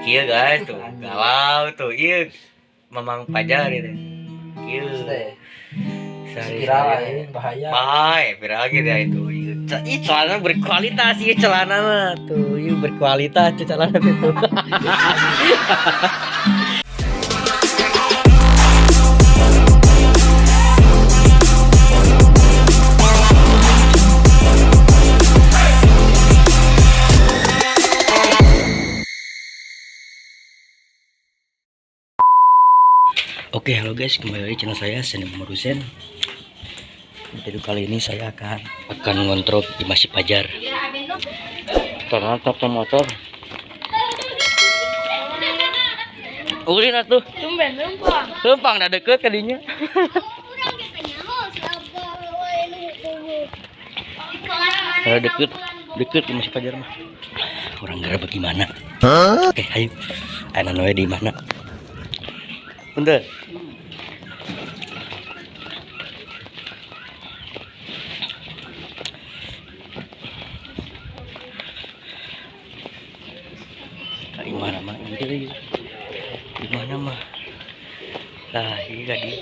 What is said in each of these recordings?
Kieu guys tuh, galau tuh. Ieu Mamang Pajar itu. Kieu. Teh. Sehari Viral hari. ini bahaya. Bahaya, viral gitu ya itu. Ieu ih, celana berkualitas ieu celana mah tuh, ieu berkualitas tuh celana itu. Oke, halo guys, kembali lagi channel saya Seni Muhammad Husen. Video kali ini saya akan ngontrol di Masjid Pajar. Ternyata motor. Ulin atuh. Tumben numpang. Lempang dah deket kadinya. Kalau deket, deket di Masjid Pajar mah. Orang gara bagaimana? Oke, ayo. Ayo we di mana? Bentar. Di mana mah? Ini lagi. Di mana mah? Nah, ini tadi.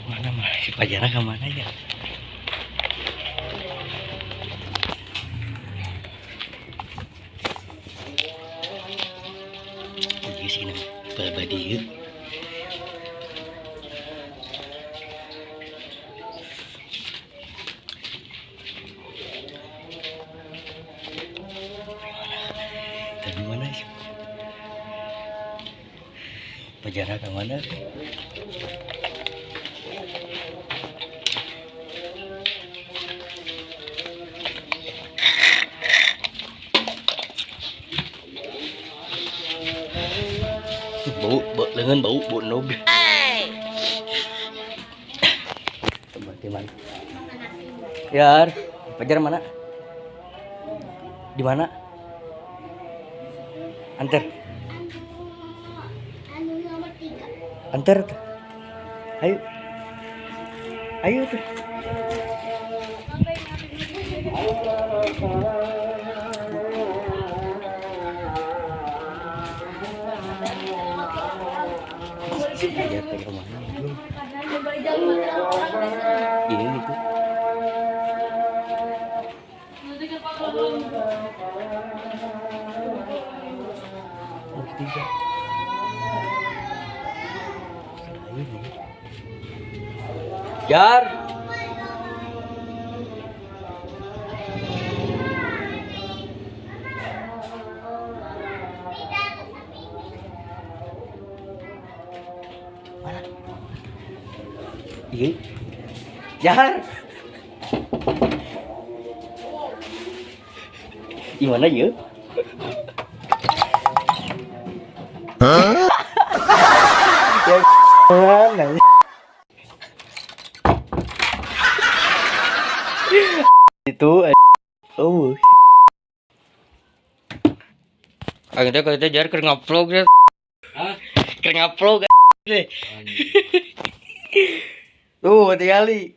Mana mah? Si Pajara ke mana ya? Ini sih nama Babadi. Tadi mana sih? Pajara ke mana? Bau, bau lengan bau, bau nog. Tempat di mana? Yar, Pajar mana? Di mana? Anter. Anu nomor 3. Anter tuh. Ayo. Ayo tuh. Si Pajar teh ke mana belum? Ini itu. Oh, tiga. Ini. Jar. Mana? Iya. Jar. Di mana ya? Ya mana? Itu oh. Akhirnya kalau jar keur ngupload ya. Hah? Keur ngupload deh. Tuh, tinggali.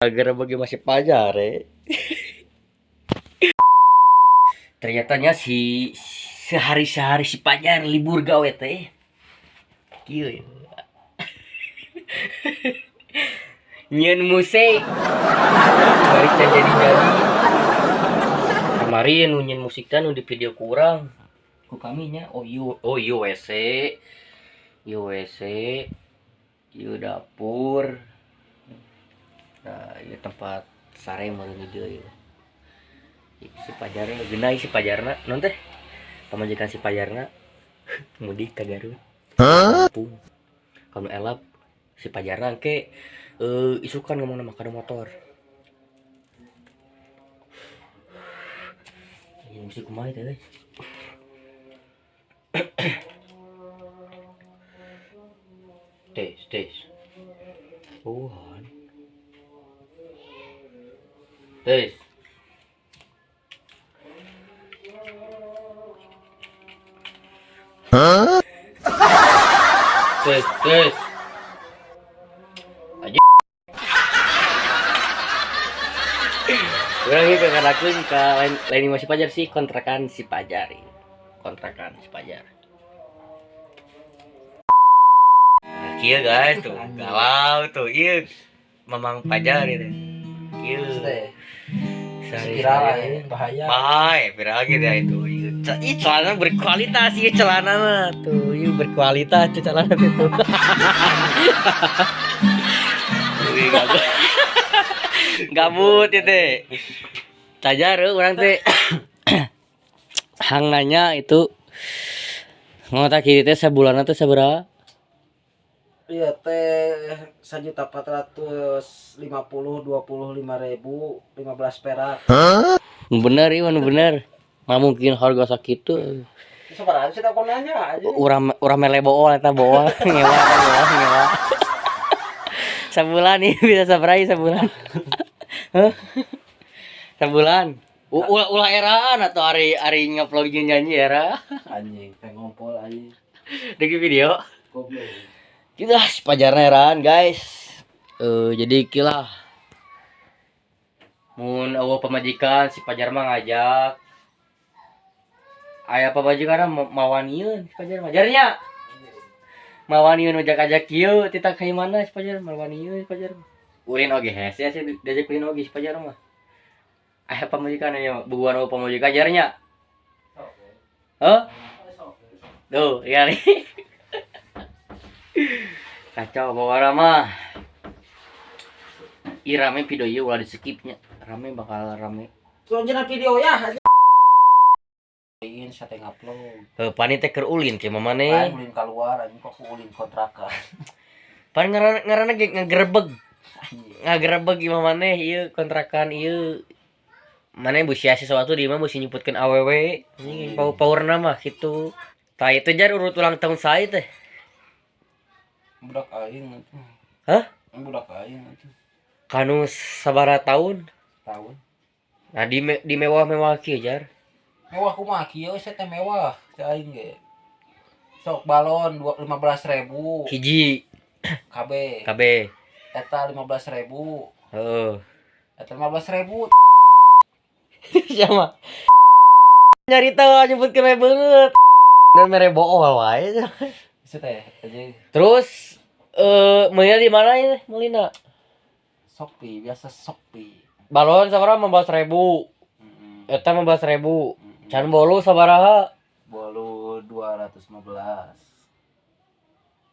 Agar bagi masih Pajar ya. Ternyatanya si sehari-sehari si Pajar libur gawe teh. Kieu ya. Nyeun musik. Bari can jadi-jadi. Kemarin nu nyeun musik teh nu di video kurang. Ku kami nya, oh iya, oh iya WC. Iya WC. Iya dapur. Nah, iya tempat sare meureun di dieu ieu. Si Pajarna geunah si Pajarna, naon teh? Pamajikan si Pajarna mudik ka Garut. Kampung. Kamu elap si Pajarna engke isukan ngomong nama kada motor. Ini musik kumaha teh euy? Tes, tes. Oh, han. Tes. Tes, tes. Aja. Urang ieu kakarakeun ka lain lain imah si Pajar sih, kontrakan si Pajar ieu. Kontrakan si Pajar. Nah, kieu guys tuh, galau tuh ieu Mamang Pajar ieu teh. Kieu. Teh. Sehari Viral ya, bahaya. Bahaya, viral gitu ya itu. Ieu ih, celana berkualitas ieu celana mah tuh, ieu berkualitas tuh celana itu. Wih, gabut. Gabut itu. Tajar urang teh hang nanya itu ngotak kieu teh sabulanna teh sabaraha? Iya teh 1.450 25.000 15 perak. Nu bener ieu, nu bener. Mah mungkin harga sakitu. Sabaraha sih aku nanya aja. Urang urang mele bool eta bool ngewa eta bool ngewa. Sabulan nih bisa sabaraha sabulan? Hah? Sabulan. Ulah ulah eraan atau ari ari ngupload jeung nyanyi era. Anjing, teh ngompol anjing. Di video. Goblok. Gitu lah si Pajarna eraan guys. Jadi kilah. Mun euweuh pamajikan si Pajar mah ngajak. Aya pamajikan mah mawanieun si Pajar mah. Jarnya. Mawanieun ngajak-ajak kieu tita ka mana si Pajar mawanieun si Pajar mah. Ulin oge hese sih diajak ulin oge si Pajar mah. Aya pamajikan aya bubuan euweuh pamajikan jarnya. Hah? Tuh, iya nih. Kacau bawa mah. Ih rame video ieu ulah di skipnya. Rame bakal rame. Tuh video ya. Ingin saya ngupload. Heuh, pani teh keur ulin ke Lain mamane. ulin keluar anjing kok ulin kontrakan. Pan ngaranna ngaranna ge ngagerebeg. Ngagerebeg imah maneh ieu kontrakan ieu. Maneh bisi aya sesuatu di imah bisi nyumputkeun awewe. Anjing powerna mah kitu. Tah itu jar urut ulang tahun saya teh. Budak aing atuh. Hah? Budak aing atuh. Kanu sabaraha tahun? Tahun. Nah di mewah-mewah kieu jar. Mewah kumaha kieu saya teh mewah si aing ge. Sok balon 15.000 Hiji KB. KB. Eta 15.000. Heeh. Eta 15.000. Siapa? Nyarita nyebutkeun we beungeut. Dan mere bool wae. Itu teh aja. Terus meulina di mana ini meulina? Shopee, biasa Shopee. Balon sabaraha 15.000. Heeh. Eta 15.000. Can bolu sabaraha? Bolu 215.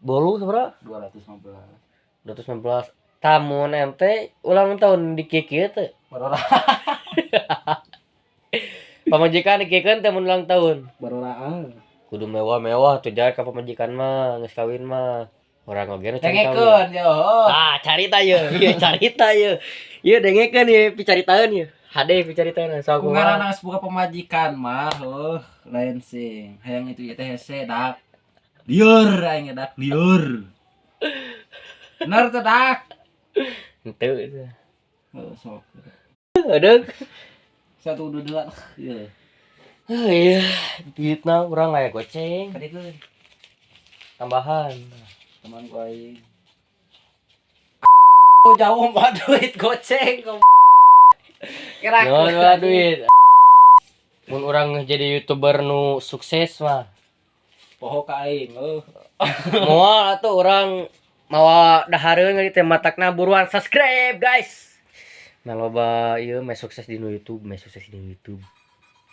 Bolu sabaraha? 215. 215. Tamun ente ulang tahun di kieu teh. Barora. Pamajikan dikieukeun teh mun ulang tahun. Baroraan. Kudu mewah-mewah tuh jar ka pamajikan mah geus kawin mah. Urang oge nu can kawin. Dengekeun yo. Ah, carita ye. Ieu carita ye. Ieu dengekeun ye picaritaeun ye. Hade picaritaeun sok Ku kumaha. ngaranna geus boga pamajikan mah heuh lain sing. Hayang itu ieu teh hese dak. Lieur aing dak lieur. Bener teh dak. Henteu. Heuh sok. Aduh. Satu dua dua. Ieu. Ah iya, duitna urang aya goceng Kadikeun tambahan. Teman ku aing. Oh, jauh mah duit goceng. Kira Nyawa nyawa duit. Mun urang jadi YouTuber nu sukses mah. Poho ka aing heuh. Moal atuh urang mawa dahareun teh matakna buruan subscribe guys. Nah loba ieu meh sukses di nu YouTube, meh sukses di YouTube.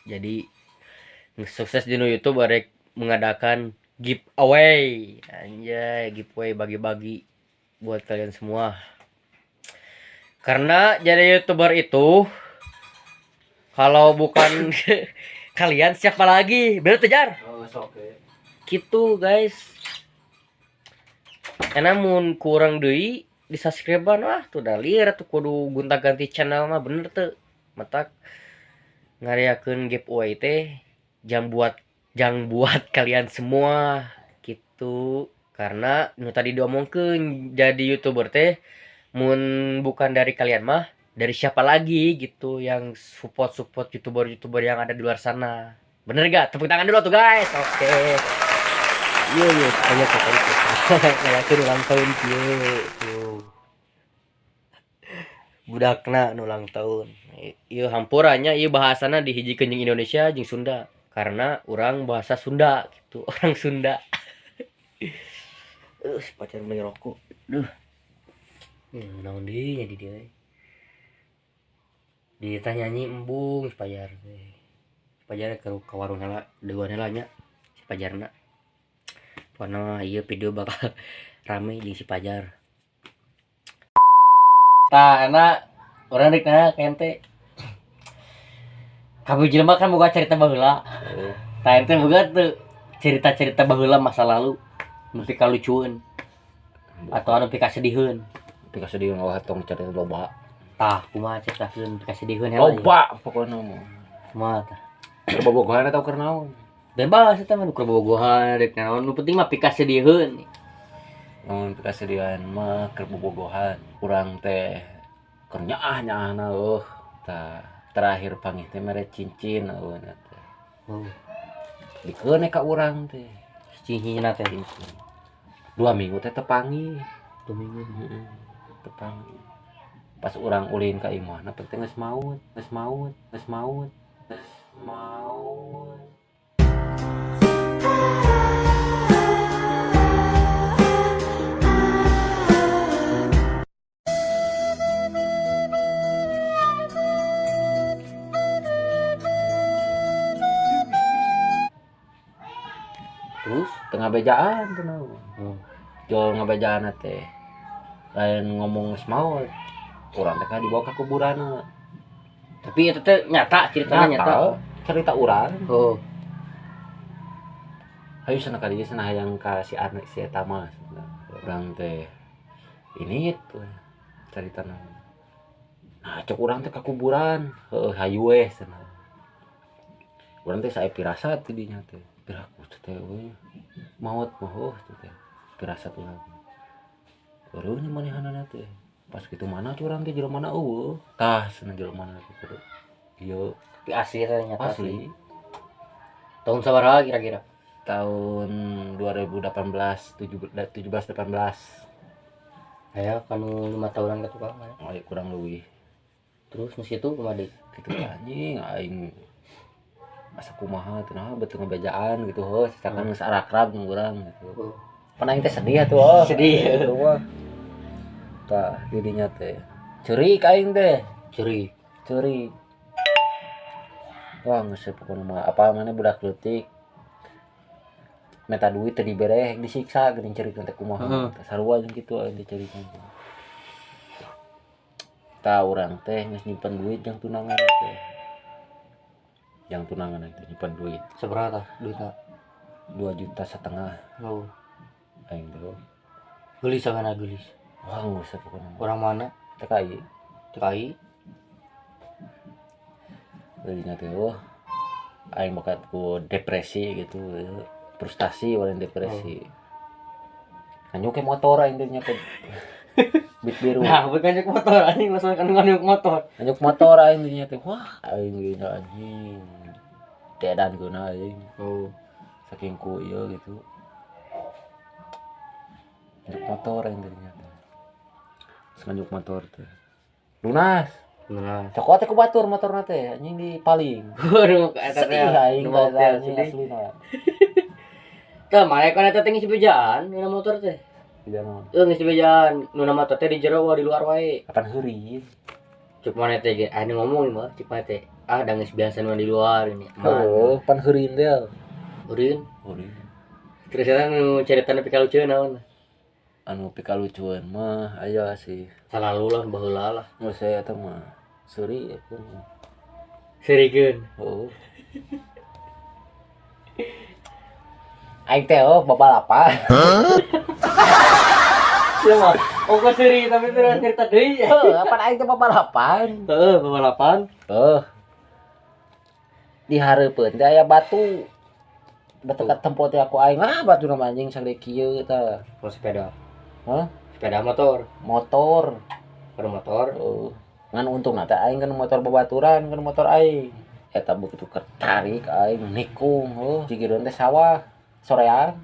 Jadi sukses di nu YouTube arek mengadakan giveaway. Anjay, giveaway bagi-bagi buat kalian semua. Karena jadi YouTuber itu kalau bukan kalian siapa lagi? Bener tuh Jar? Oh, sok oke. Gitu guys. Karena mun kurang deui di subscribean wah tuh dah liar tuh kudu gonta-ganti channel mah bener tuh. Matak ngariakeun giveaway teh jam buat kalian semua gitu. Karena nu tadi diomongkeun jadi YouTuber teh mun bukan dari kalian mah dari siapa lagi gitu yang support-support YouTuber-YouTuber yang ada di luar sana. Bener gak? Tepuk tangan dulu tuh guys. Oke. Iya iya banyak kok itu. Ngayakeun ulang tahun kieu tuh. Budakna nu ulang tahun. Ieu hampuranya ieu bahasana dihijikeun jeung Indonesia jeung Sunda karena urang bahasa Sunda gitu, orang Sunda. Si pacar beli rokok. Duh. Naon deui nya di dieu euy. Ditah nyanyi embung si Pajar teh. Si Pajar ke warung heula, deuan heula nya si Pajarna. Pokona ieu video bakal rame jeung si Pajar. Tah enak urang rek nanya ka ente. Kabeh jelema kan boga cerita baheula. Tah ente boga teu cerita-cerita baheula masa lalu nu pikalucueun atau anu pikasediheun. Pikasediheun mah tong cerita loba. Tah kumaha ceritakeun pikasediheun heula. Loba pokona mah. Kumaha tah? Keur bobogohan atau keur naon? Bebas eta mah nu keur bobogohan rek naon nu penting mah pikasediheun. Naon pikasedihan mah keur bobogohan. Urang teh keur nyaah-nyaahna eueuh. Tah terakhir panggih teh mere cincin eueuh teh. Oh. Dikeun ka urang teh. Cincinna teh. 2 minggu teh tepangi. 2 minggu. Heeh. Tepangi. Pas urang ulin ka imahna penting geus maut, geus maut, geus maut, geus maut. Terus tengah bejaan teh naon. Jol ngabejaan teh. Lain ngomong geus maot. Urang teh dibawa ka kuburanna. Tapi eta teh nyata ceritanya nyata. Cerita urang. Oh. Hayu cenah ka dieu cenah hayang ka si anak si eta mah. Urang teh ini tuh caritana. Nah, cek urang teh ka kuburan. Heueuh hayu we cenah. Urang teh sae pirasat di dinya teh. Piraku teh we maot mah heuh teh. Pirasat urang. Eueuh nya manehanana teh. Pas kitu mana curang teh jelema mana eueuh. Tah cenah jelema mana teh kudu. Ieu tapi asli teh nyata asli. Tahun sabaraha kira-kira? Tahun 2018 17 18. Aya kanu 5 tahunan ka tukang aya. Oh, kurang leuwih. Terus nu situ kumaha deui? Kitu anjing aing asa kumaha teh nah beuteung ngabejaan gitu heuh, cacakan geus arakrab jeung urang gitu. Pan aing teh sedih atuh oh. Sedih. Gitu mah. Tah didinya teh. Ceurik aing teh. Ceurik. Ceurik. Wah geus pokona mah apa maneh budak leutik. Meta duit teh dibere disiksa geuning ceurik teh kumaha. Tah sarua jeung kitu aing teh ceurik. Tah urang teh geus nyimpen duit jeung tunangan teh. Yang tunangan itu nyimpen duit. Seberapa duitna? 2,5 juta. Oh. Aing teh. Geulis sagana geulis. Wah, geus pokona. Orang mana? TKI. TKI. Jadinya teh oh, aing bakat ku depresi gitu, frustasi walain depresi. Nganyuk ke motor aing teh nya ke bit biru. Nah, bukan nganyuk motor anjing, langsung kan nganyuk motor. Nganyuk motor aing teh nya teh. Wah, aing geunya anjing. Dedan geuna aing. Oh. Saking ku ieu gitu. Nganyuk motor aing teh nya teh. Terus nganyuk motor teh. Lunas. Nah, cokot teh ku batur motorna teh anjing di paling. Waduh, eta teh aing teh aslina. Tah, mare kan eta teh ngisi bejaan dina motor teh. Bejaan naon? Heuh, ngisi bejaan. Nu na motor teh di jero di luar wae. Kapan heureun? Cuk mana teh ge anu ngomong mah cuk mana teh. Ah, da geus biasa nu di luar ini. Oh, pan heureun teh. Heureun. Heureun. Terus eta nu caritana pikalucueun naon? Anu pikalucueun mah aya sih. Salalu lah baheula lah. Geus saya eta mah. Seri aku. Serikeun. Oh. Aing teh oh babalapan. Sia mah. Oh kok seri tapi terus cerita deui. Heuh, apaan aing teh babalapan? Heeh, babalapan. Heuh. Di hareupeun teh aya batu. Batu ka tempo teh aku aing ah batu nama anjing sagede kieu tah. Oh, sepeda. Hah? Sepeda motor. Motor. Pada motor. Heeh. Ngan untungna teh aing kan motor babaturan kan motor aing. Eta begitu ketarik aing nikung heuh. Cigireun teh sawah sorean.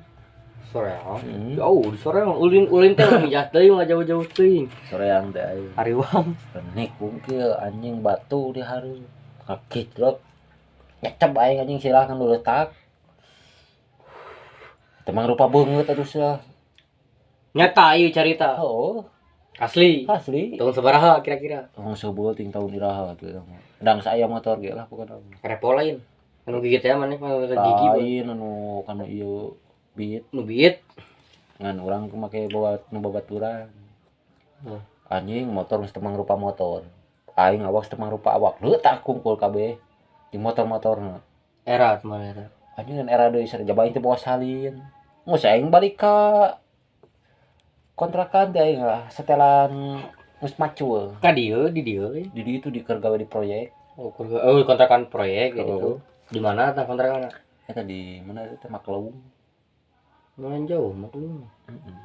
Soreang. Hmm. Jauh di Soreang ulin ulin teh mijah teuing lah jauh-jauh teuing. Soreang teh aing. Hariwang. Nikung kieu anjing batu di hareup. Ngakiclok. Nyecep aing anjing sirah kan letak. Temang rupa beungeut atuh sia. Nyata ieu carita. Oh, Asli. asli. Tahun sabaraha kira-kira? Tong seubeuh ting tahun iraha atuh eta mah. Dang saya motor ge lah pokona. Repo lain. Anu gigi teh maneh mah gigi Lain anu kana ieu beat nu biit. Ngan urang ku make bawa nu babaturan. Hmm. Anjing motor geus temang rupa motor. Aing awak temang rupa awak. Leutak kungkul kabeh di motor-motorna. Era teman era. Anjing dan era deui jaba aing teh bawa salin. Geus aing balik ka kontrakan teh aing lah setelan geus macul. Ka dieu di dieu we. Di dieu itu di keur gawe di proyek. Oh, oh, kontrakan proyek gitu. Oh. Di mana tah kontrakan? Eta di mana eta Maklum. Lumayan jauh Maklum. Heeh.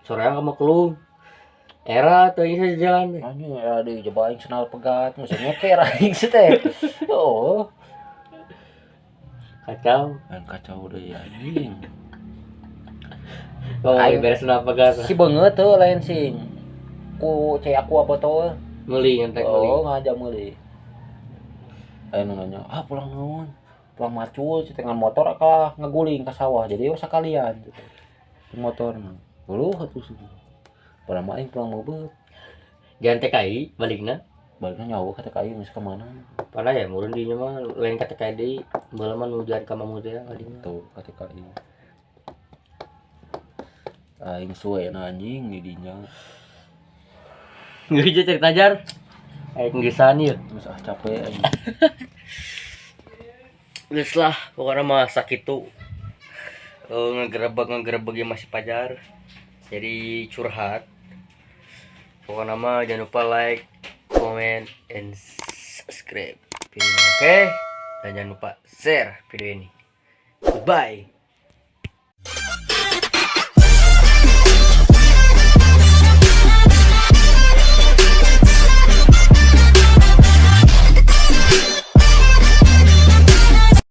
Soreang ka Maklum. Era teh ini jalan teh. Anjing era deui jaba aing senal pegat, geus nyeker aing teh. Oh. Kacau. Kan kacau deui anjing. Kalau Aing- beres kenapa gas? Si beungeut teu lain sing. Ku cai aku apa botol. Meuli nyentek meuli. Oh, ngajak meuli. Ayo nu nanya, "Ah, pulang naon?" Pulang macul dengan motor akah ngeguling ke sawah. Jadi oh sekalian gitu. Motor mah. Uluh atuh sih. Padahal mah aing pulang meubeut. Jangan TKI balikna. Balikna nyawa ka TKI geus ka mana? Padahal ya meureun dinya mah lain ka TKI deui, baheula mah nu jalan ka Mamut teh kadinya. Tuh ka TKI. Aing suwe anjing di dinya. Geus cerita jar. Aing geusan ieu. Geus ah capek aing. Geus lah, pokoknya mah sakitu. Ngegerebek masih pajar. Jadi curhat. Pokoknya mah jangan lupa like, comment, and subscribe video ini, oke? Dan jangan lupa share video ini. Goodbye.